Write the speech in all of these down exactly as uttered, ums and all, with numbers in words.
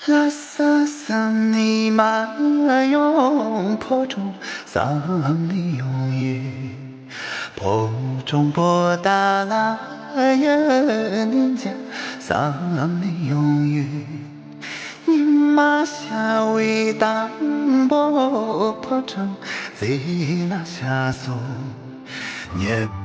ལྷ་ས་བསམ་ནས་མ་ཡོང་། ཕོ་བྲང་བསམ་ནས་ཡོང་ཡོད། ཕོ་བྲང་པོ་ཏཱ་ལ་ཡི་གླིང་ཆེན་བསམ་ནས་ཡོང་ཡོད། ཉི་མ་ཤར་བའི་དང་པོ་ཕོ་བྲང་རྩེ་ལ་ཤར་སོང་། ཉི།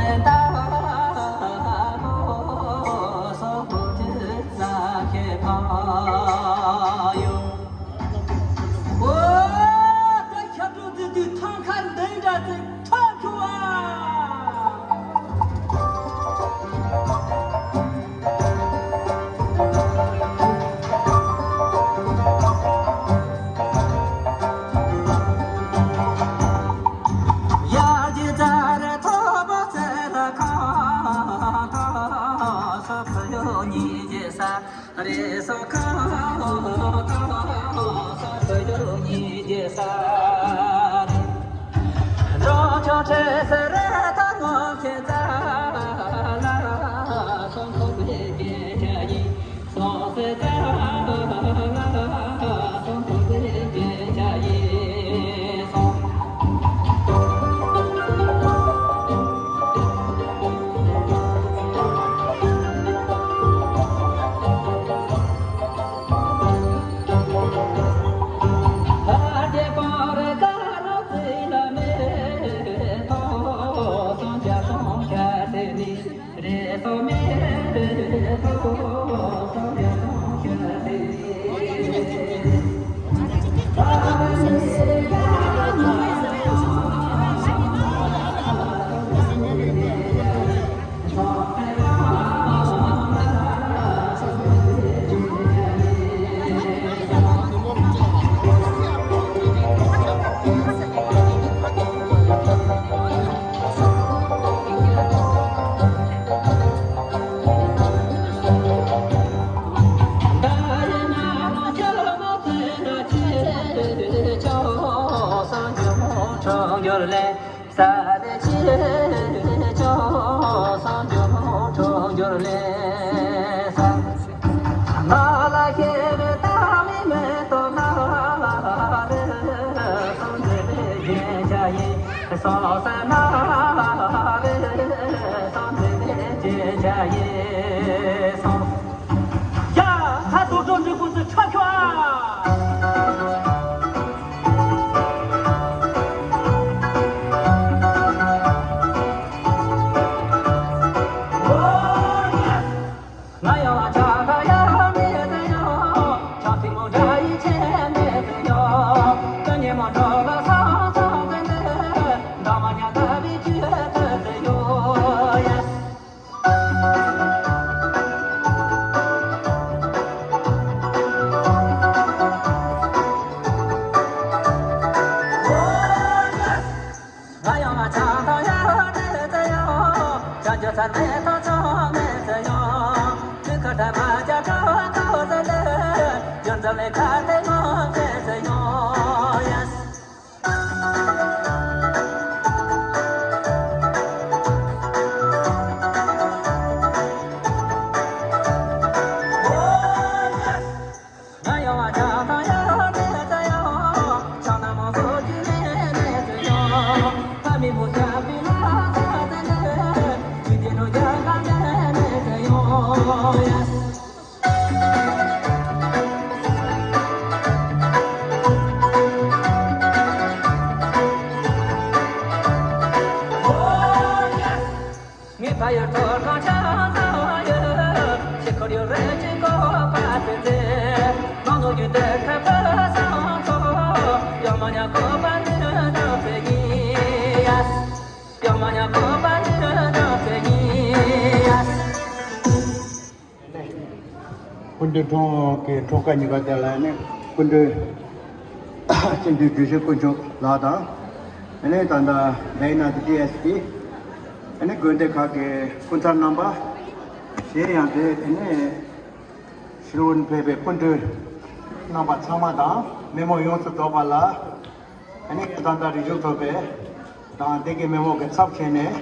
ཡ། ད་རྡོ་གྲོགས་འདི་ཀུན་ཏུ་ཁྲ་ཁྱོ་ཨ། སྐུ་མདུན་དྲུང་གི་འཁྲུངས་སྐར་ཉིན་པ་དེ་ལ་ནི་སྐུ་མདུན་ སྤྱི་འཐུས་དགེ་བཤེས་དཀོན་མཆོག་ལགས་དང་། ཨ་ནི་ད་ལྟ་བེ་ན་ཏི་ཨེ་སི་པི། ཨ་ནི་དགོན་སྡེ་ཁག་གི་སྐུ་ཚབ་རྣམ་པ། གཞན་ཡང་དེ་ཨ་ནི་ཕྱི་རོལ་ནས་ཕེབས་པའི་སྐུ་མགྲོན་རྣམ་པ་ཚང་མ་དང་མི་མང་ཡོངས་སུ་རྫོགས་པ་ལ། ཨ་ནི་ད་ལྟ་རིག་གཞུང་ཚོགས་པའི་དང་དེ་གའི་མི་མང་གི་ཚབ་བྱས་ནས་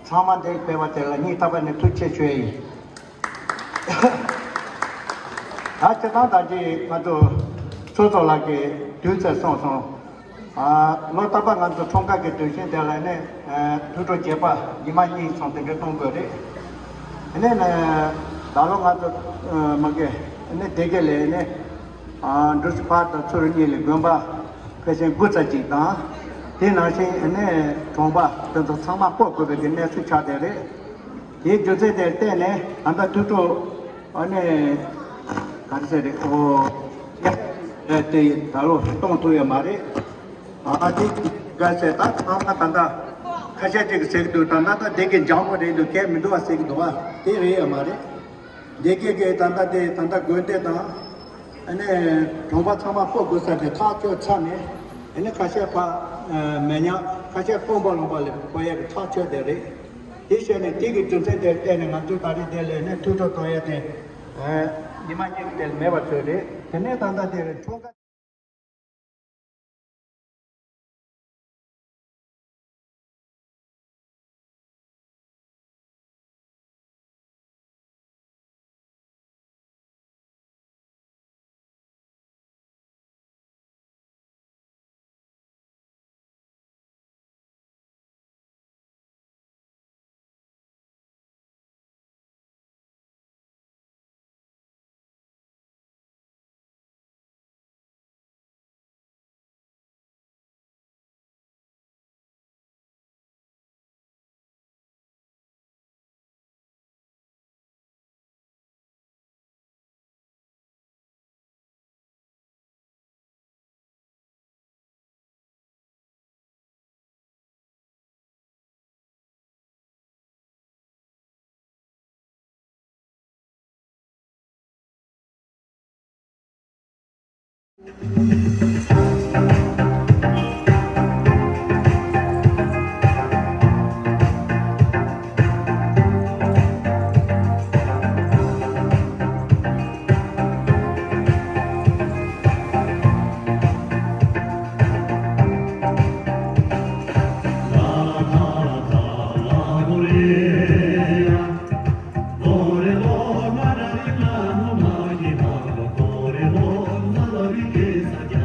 ཚང་མ་འདིར་ཕེབས་པ་དེ་ལ་སྙིང་ཐག་པ་ནས་ཐུགས་རྗེ་ཆེ་ཞུ་ཡ་ཡིན། ད་སྤྱིར་བཏང་ད་ཅི་ང་ཚོ་ཚོགས་གཙོ་ལགས་ཀྱིས་དུས་ཚོད་གསུངས་སོང་། ཨ། ལོ་རྟག་པར་ང་ཚོ་འཁྲུངས་སྐར་གྱི་དུས་ཆེན་དེ་ལ་ནི། ཨ། དུས་སྒྲོན་བརྒྱད་པ་ཉི་མ་གཉིས་ཙམ་དེ་འདྲ་གཏོང་དགོས་རེད། ཨ་ནི་ནི་ད་ལོ་ང་ཚོ་ཨ་མ་གི་ཨ་ནི་སྡེ་དགེ་ལས་ནི། ཨ། འབྲུག་ཆུ་ཕར་དང་ཚུར་གཉིས་ལས་དགོན་པ་ཕལ་ཆེར་དགུ་ཙམ་ཅིག་དང་། དེ་ནང་བཞིན་ཨ་ནི་གྲོང་པ་དེ་ཚོ་ཚང་མ་སྤོ་དགོས་པའི་གི་གནས་ཚུལ་ཆགས་བསྡད་རེད། དེའི་རྒྱུ་མཚན་དེར་བརྟེན་ནས་ད་ལྟ་དུས་སྒྲོན་ཨ་ནི་ག་རེ་ཟེར་རེད། ཨོ། དེ་ད་ལོ་གཏོང་ཐུབ་ཡོད་མ་རེད། ཨ། དེ་ག་ཟེར་ད་ཚང་མ་ད་ལྟ་ཁ་ཤས་ཅིག་གིས་ཟེར་གྱི་འདུག་ད་ལྟ་ད་སྡེ་དགེ་འཇམ་པོ་རེད་འདུག་གས་མི་འདུག་བ་ཟེར་གྱི་འདུག་བ། དེ་རེད་ཡོད་མ་རེད། སྡེ་དགེ་གི་ད་ལྟ་དེ་ད་ལྟ་དགོན་སྡེ་དང་། ཨ་ནི་གྲོང་པ་ཚང་མ་སྤོ་དགོས་ས་དེ་ཐག་གཅོད་ཚར་ནས། ཨ་ནི་ཁ་ཤས་ཕ་མེ་ཉག་ཁ་ཤས་ཀོང་པོ་ལུང་པ་ལ་སྤོ་ཡག་གི་ཐག་གཅོད་དེ་རེད། དེ་བྱས་ནས་དེ་གི་རྒྱུ་མཚན་དེར་བརྟེན་ནས་ང་ཚོས་ད་རེས་དེ་ལས་ནས་ཐུགས་སྤྲོ་གཏོང་ཡ་དེ། ཨ། ཉི་མ་གཉིས་ཀྱི་དེ་ལ་མེད་པ་བཟོས་རེད། དེ་ནས་ད་ལྟ་དེ་རེད་འཁྲུངས་སྐར།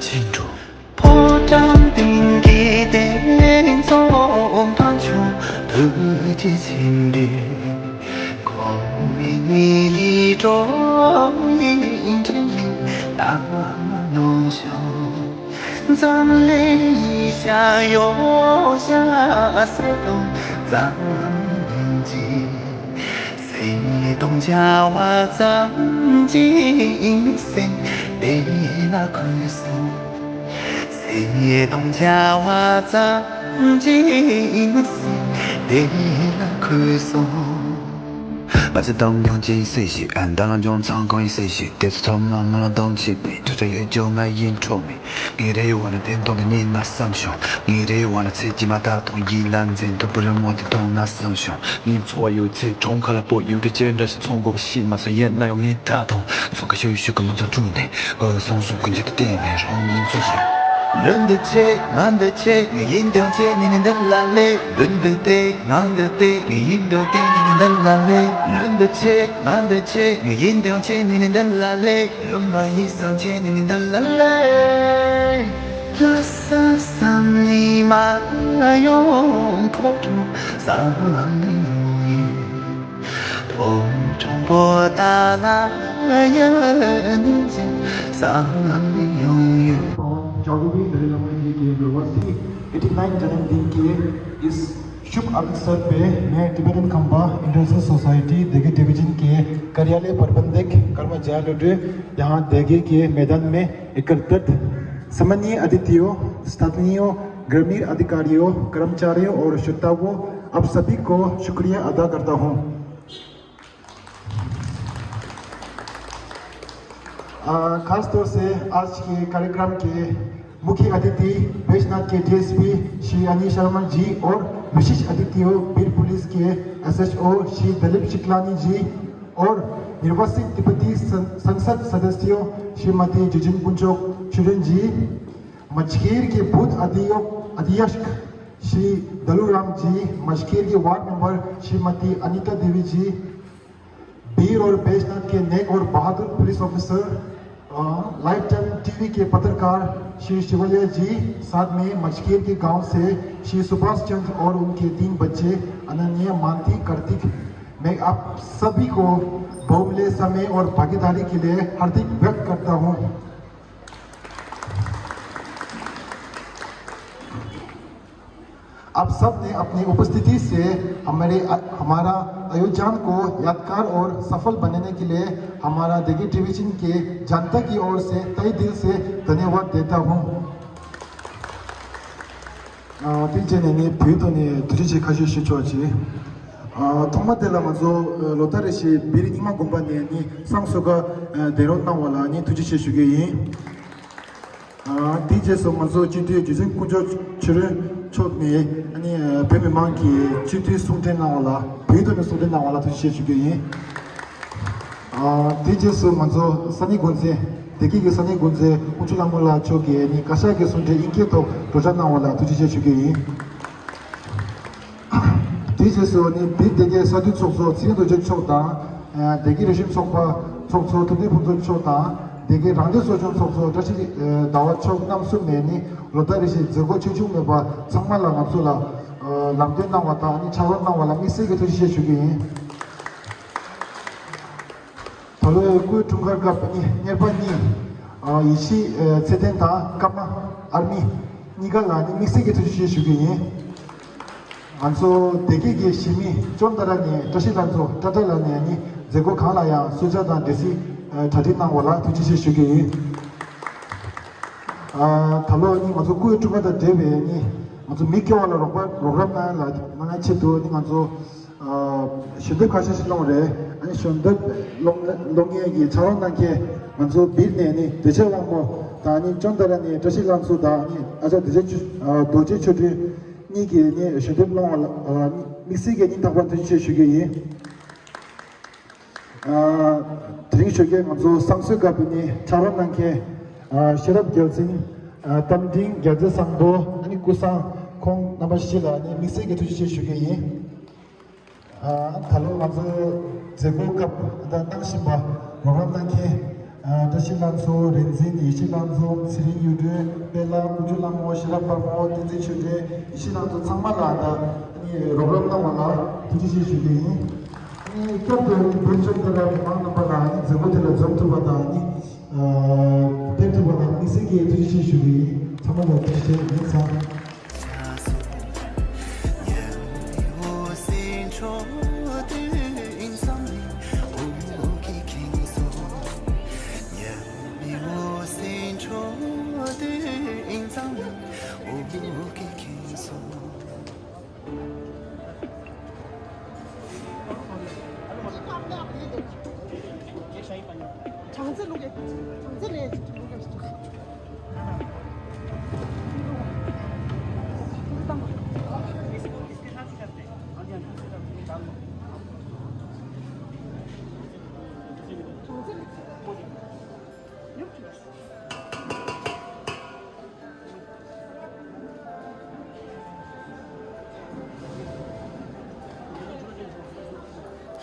ཕོ་བྲང་སྟེང་གི་སྟེང་ཚོ་མཐའ་མཇུག་བོད་ཀྱི་ཆེན་པོའི་ཁོ་བོའི་ཉིད་ལས་འགྲོ་ཡི་འདྲེན་ལས་ད་ནོ་ཤོ། འཛམ་གླིང་ཡི་ཤ་ཡོ་ཤ་སེ་དོང་ཙམ་གྱིས། སེ་དོང་བྱ་བ་ཙམ་གྱིས་སེམས་དེ་ལ་འཁོད་སོང་། སེ་དོང་བྱ་བ་ཙམ་གྱིས་སེམས་དེ་ལ་འཁོད་སོང་། 把这当用尽碎屑，俺当然用唱功一碎屑，跌出头脑，我让动起笔，就这也就爱演出名。 ངའི་རེ་བ་ནི་བདེན་དོན་དུ་རྙེད་ན་བསམ་བྱུང་། ངའི་རེ་བ་ནི་ཚེ་གཅིག་མ་ད་དུང་ཡིད་ལ་འཛིན་དུ་བུ་རི་མོ་དེ་མཐོང་ན་བསམ་བྱུང་། ངའི་འཚོ་བ་ཡོད་ཚད་གྲོང་ཁ་ལ་སྤོ་ཡོང་དུས་ཅི་འདྲ་ཞིག་ཚོང་དགོས་པ་ཤེས་མ་སོང་། ཡིན་ན་ཡང་ངས་ད་དུང་སོང་ཁ་ཤོད་ཤོད་ཀྱི་མི་ཚོ་དཀྲུགས་ནས་ཨོ་སོང་སོང་ཀུན་གྱི་དུ་བལྟས་ནས་རང་ཉིད་ཚོ་ཞིག་ལུས་འདི་ཆེ་ང་འདི་ཆེ་ངའི་ཡིན་ཀྱང་ཆེ་ནི་ནི་འདི་ལ་ལས། ལུས་འདི་བལྟས་ང་འདི་བལྟས་ངའི་ཡིན་ཀྱང་བལྟས་ནི་ནི་འདི་ལ་ལས། ལུས་འདི་ཆེ་ང་འདི་ཆེ་ངའི་ཡིན་ཀྱང་ཆེ་ནི་ནི་འདི་ལ་ལས། ཡོད་མ་ཡིན་སང་ཆེན་ནི་འདི་ལ་ལས། ལྷ་ས་བསམ་ནི་མ་ཡོང་ཁོ་ཁྲོ་བསམ་ནི་ཡོང་ཡོད། ཁོ་ཁྲོ་པོ་ད་ལ་ཡོད་ནི་ཅི་བསམ་ནི་ཡོང་ཡོད། चौदहवीं दलाई लामा जी के बरवासी एटी नाइन जन्मदिन के इस शुभ अवसर पे मैं टिबेटन खम्बा इंटरनेशनल सोसाइटी देगे डिवीजन के कार्यालय प्रबंधक कर्मा जया लुड्रे यहाँ देगे के मैदान में एकत्रित सम्माननीय अतिथियों, स्थानीय ग्रामीण अधिकारियों, कर्मचारियों और श्रोताओं, आप सभी को शुक्रिया अदा करता हूँ। अ, खास तौर से आज के कार्यक्रम के मुख्य अतिथि बैजनाथ के डीएसपी श्री अनिल शर्मा जी और विशिष्ट अतिथियों बीर पुलिस के एसएचओ श्री दिलीप चिकलानी जी और निर्वासित तिब्बती सं-, संसद सदस्यों श्रीमती जिजिन पुंचोक चुरन जी, मचखेर के बूथ अध्यक्ष श्री दलूराम जी, मचखेर के वार्ड मेंबर श्रीमती अनिता देवी जी, बीर और बैजनाथ के नेक और बहादुर पुलिस ऑफिसर, अ, लाइव टाइम टीवी के पत्रकार श्री शिवलिया जी, साथ में मचखेर के गांव से श्री सुभाष चंद्र और उनके तीन बच्चे अनन्या, मानती, कार्तिक। मैं आप सभी को बहुमूल्य समय और भागीदारी के लिए हार्दिक व्यक्त करता हूँ। आप सब ने अपनी उपस्थिति से हमारे, हमारा आयोजन को यादगार और सफल बनाने के लिए हमारा देगी डिवीजन के जनता की ओर से तहे दिल से धन्यवाद देता हूँ। ཨ། དེ་རྗེས་ནས་ངས་བོད་ཐོག་ནས་ཐུགས་རྗེ་ཆེ་ཁ་ཤས་ཞུ་ཆོག་ཅིག་ཨ། ཐོག་མ་དེ་ལ་ང་ཚོ་ལོ་ལྟར་རེ་བཞིན་བིར་རྙིང་མ་དགོན་པ་ནས་ནི་བསང་གསོལ་ཁ་འདེགས་རོགས་གནང་བ་ལ་ནི་ཐུགས་རྗེ་ཆེ་ཞུ་གི་ཡིན། ཨ། དེའི་རྗེས་སུ་ང་ཚོ་སྤྱི་འཐུས་རྗེ་བཙུན་དཀོན་མཆོག་ཆོས་སྒྲོན་མཆོག་ནས་ཨ་ནི་བོད་མི་མང་གི་སྤྱི་འཐུས་གསུང་འཕྲིན་གནང་བ་ལ་བོད་དོན་ནས་གསུང་འཕྲིན་གནང་བ་ལ་ཐུགས་རྗེ་ཆེ་ཞུ་གི་ཡིན། ཨ། དེའི་རྗེས་སུ་ང་ཚོ་ས་གནས་འགོ་འཛིན། སྡེ་དགེ་གི་ས་གནས་འགོ་འཛིན་དབུ་ཆུ་ལྷ་མོ་ལགས་མཆོག་གིས་ནི་བཀའ་ཤག་གི་གསུང་འཕྲིན་དབྱིན་སྐད་ཐོག་བགྲོ་གླེང་གནང་བ་ལ་ཐུགས་རྗེ་ཆེ་ཞུ་གི་ཡིན། དེའི་རྗེས་སུ་ནི་བིར་སྡེ་དགེ་ས་འཐུས་ཚོགས་གཙོ་ཚེ་རིང་རྡོ་རྗེ་མཆོག་དང་། ཨ། སྡེ་དགེ་རིག་གཞུང་ཚོགས་པ་ཚོགས་གཙོ་ཐུབ་བསྟན་ཕུན་ཚོགས་མཆོག་དང་སྡེ་དགེ་རང་བདེན་གསོ་སྐྱོང་ཚོགས་གཙོ་བཀྲ་ཤིས་ཟླ་བ་མཆོག་རྣམ་གསུམ་ནས་ནི་ལོ་ལྟར་རེ་བཞིན་མཛད་སྒོ་ཆེ་ཆུང་མེད་པར་ཚང་མ་ལ་ང་ཚོ་ལ་ལམ་སྟོན་གནང་བ་དང་ནི་ཕྱག་རོགས་གནང་བ་ལ་དམིགས་བསལ་གྱི་ཐུགས་རྗེ་ཆེ་ཞུ་གི་ཡིན། ད་ལོའི་སྐུའི་འཁྲུངས་སྐར་སྐབས་ནི་གཉེར་པ་གཉིས། ཨ། ཡེ་ཤེས་ཚེ་བརྟན་དང་ཀརྨ་ཨར་མི་གཉིས་ཀ་ལ་ནི་དམིགས་བསལ་གྱི་ཐུགས་རྗེ་ཆེ་ཞུ་གི་ཡིན། ང་ཚོ་སྡེ་དགེ་གི་གཞིས་མི་ཅོན་ཏ་ར་ནས་བཀྲ་ཤིས་ལྷ་མཚོ་ཏྲ་ཏྲ་ལ་ནས་ནི་མཛད་སྒོ་གང་ལ་ཡང་གསོལ་ཇ་དང་འབྲས་སིལ་གྲ་སྒྲིག་གནང་བ་ལ་ཐུགས་རྗེ་ཆེ་ཞུ་གི་ཡིན། ཨ། ད་ལོ་ནི་ང་ཚོ་སྐུའི་འཁྲུངས་སྐར་དང་འབྲེལ་བའི་ནི་ང་ཚོ་མི་སྐྱོ་བ་ལ་རོགས་པ་རོགས་རམ་གནང་ཡ་ལ་གནང་ཡ་ཆེད་དུ་ནི་ང་ཚོ། ཨ། ཞལ་འདེབས་ཁ་ཤས་ཤིག་སློང་རེད། ཨ་ནི་ཞལ་འདེབས་སློང་སློང་མཁན་གྱི་ཕྱག་རོགས་གནང་མཁན་ང་ཚོ་བིར་ནས་ནི་བདེ་ཆེན་དབང་མོ་དང་ནི་ཅོན་ཏ་ར་ནས་བཀྲ་ཤིས་ལྷ་མཚོ་དང་ནི་ཨ་ཅག་བདེ་ཆེན་ཆོས་ཨ། རྡོ་རྗེ་ཆོས་སྒྲོན་གཉིས་ཀྱིས་ནི་ཞལ་འདེབས་སློང་བ་ལ་ཨ། དམིགས་བསལ་གྱི་སྙིང་ཐག་པ་ཐུགས་རྗེ་ཆེ་ཞུ་གི་ཡིན། ཨ། དེ་རིང་ཞོགས་ཀས་ང་ཚོ་བསང་གསོལ་སྐབས་ནི་ཕྱག་རོགས་གནང་མཁན་ཨ། ཤེས་རབ་རྒྱལ་མཚན། ཨ། རྟ་མགྲིན་རྒྱལ་མཚན་བཟང་པོ། ཨ་ནི་ཀུན་བཟང་ཁོང་རྣམ་པ་བཞི་ལ་ནི་དམིགས་བསལ་གྱི་ཐུགས་རྗེ་ཆེ་ཞུ་གི་ཡིན། ཨ། ད་ལོ་ང་ཚོ་མཛད་སྒོའི་སྐབས་ད་གནང་བཞིན་པ་རོགས་རམ་གནང་མཁན་ བཀྲ་ཤིས་ལྷ་མཚོ། རིག་འཛིན། ཡེ་ཤེས་ལྷ་མཚོ། ཚེ་རིང་གཡུ་སྒྲོན། དཔལ་ལྷ། ཀུན་མཆོག་ལྷ་མོ། ཤེས་རབ་དཔལ་མོ། བསྟན་འཛིན་ཆོས་སྒྲོན། ཡེ་ཤེས་ལྷ་མཚོ། ཚང་མ་ལ་ད་ནི་རོགས་རམ་གནང་བ་ལ་ཐུགས་རྗེ་ཆེ་ཞུ་རྒྱུ་ཡིན། ནི་བསྐྱར་དུ་ནི་བོད་ལྗོངས་ལྟ་བ་མི་མང་རྣམ་པ་ལ་ནི་མཛད་སྒོ་དེ་ལ་འཛོམས་ཐུབ་པ་དང་ནི་ཕེབས་ཐུབ་པ་ལ་དམིགས་བསལ་གྱི་ཐུགས་རྗེ་ཆེ་ཞུ་རྒྱུ་ཡིན། ཚང་མ་ལ་ཐུགས་རྗེ་ཆེ། ཡིན་ཙང་།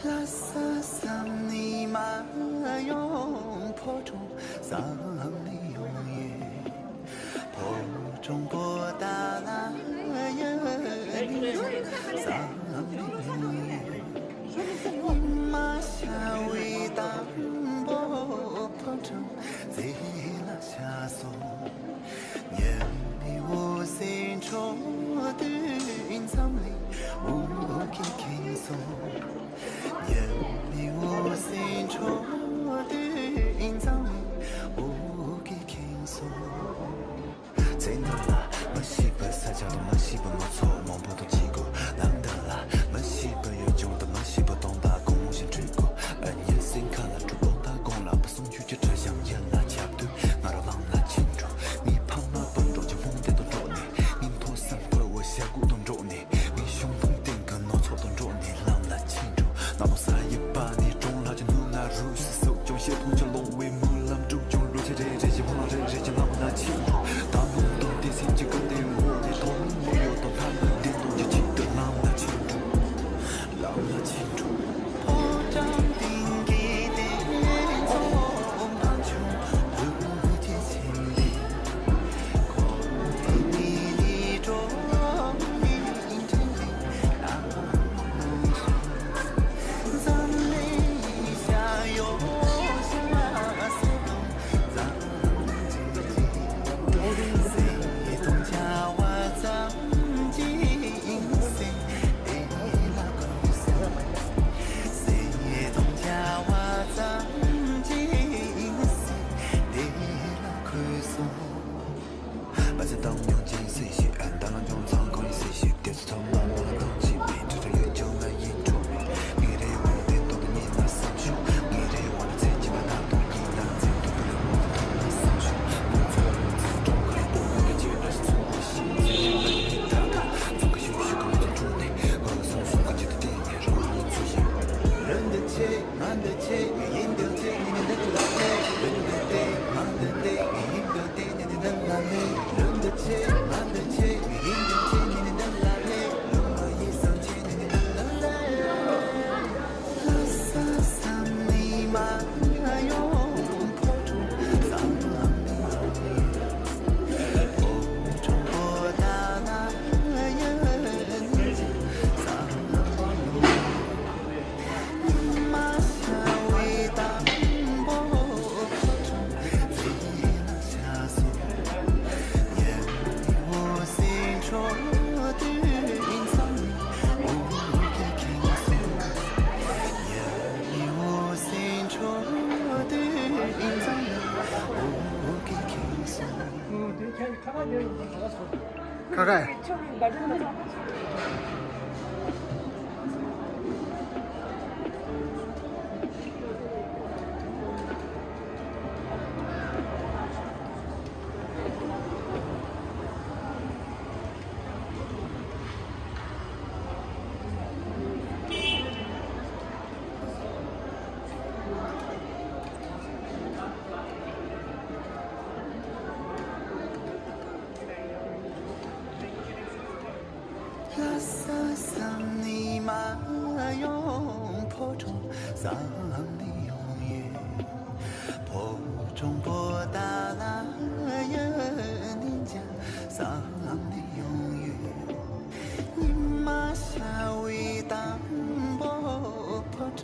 ལྷ་ས་བསམ་ནི་མ་ཡོང་། ཕོ་བྲང་བསམ་ནི་ཡོང་ཡོད། ཕོ་བྲང་པོ་ཏཱ་ལ་ཡོད་ནི་བསམ་ནི་ཡོང་ཡོད། ཉི་མ་ཤར་བའི་དང་པོ་ཕོ་བྲང་རྩེ་ལ་ཆགས་སོང་། ཉི་མའི་འོད་ཟེར་འཕྲོ་དུས་འཛམ་གླིང་འོད་ཀྱིས་ཁེངས་སོང་། ཉི་མའི་འོད་ཟེར་འཕྲོ་དུས་འཛམ་གླིང་འོད་ཀྱིས་ཁེངས་སོང་། ཚེ་འདི་ལ་མ་ཤེས་པའི་ས་ཆ་དང་མ་ཤེས་པའི་མི་ཚོགས་མང་པོ་དང་གཅིག་གོ། ལམ་འདི་ལ་མ་ཤེས་པའི་ཡུལ་ལྗོངས་དང་མ་ཤེས་པའི་སྟོན་པ་གང་མང་ཞིག་འཕྲད་གོ། ཨ་ནི་སེམས་ཁ་ལ་གྲུབ་དོན་དག་གང་ལ་བུ་སྲུང་ཆུ་ཀྱི་དྲི་ཞིམ་ཡིད་ལ་ཁྱབ་དུས། ང་རང་ལམ་ལ་ཁྱེར་འགྲོ། ངའི་ཕ་མ་སྤུན་གྲོགས་ཀྱི་སྨོན་འདུན་དང་འགྲོགས་ནས། ངའི་ཐོས་བསམ་སྐལ་བ་ཞལ་སྒོ་དང་འགྲོགས་ནས། ངའི་གཞུང་དང་སྟེང་གི་ནོར་ཚོགས་དང་འགྲོགས་ནས་ལམ་ལ་ཁྱེར་འགྲོ། ནག་མོ་ས་ཡི་པ་ནས་གྲོང་ལྷག་གི་ནུབ་ན་རུ་སི་སོགས་ཀྱང་ཤེས་མཐོང་ཆ་ལོང་བའི་མུན་ལམ་དྲུག་ཀྱང་ལོ་ཆ་རེ་རེ་བཞིན་བང་རེ་རེ་བཞིན་ལམ་ལ་ཁྱེར་འགྲོ། ད་ནོར་དང་དེ་སེམས་ཀྱི་གང་དེ་ངོ་ནས་མཐོང་མོ་ཡོད་དང་ལྷ་མོ་བདེན་དོན་གྱི་ཆེད་དུ་ལམ་ལ་ཁྱེར་འགྲོ། ལམ་ལ་ཁྱེར་འགྲོ། ཕོ་བྲང་སྟེང་གི་སྟེང་འཚོ་མ་ཆུང་བུ་ཁྱེད་ཆེན་པོ། ཁ་ཁ། ལྷ་ས་བསམ་ནི་མ་ཡོང་། ཕོ་བྲང་བསམ་ནི་ཡོང་ཡོད། ཨོ། འབྱུང་པོ།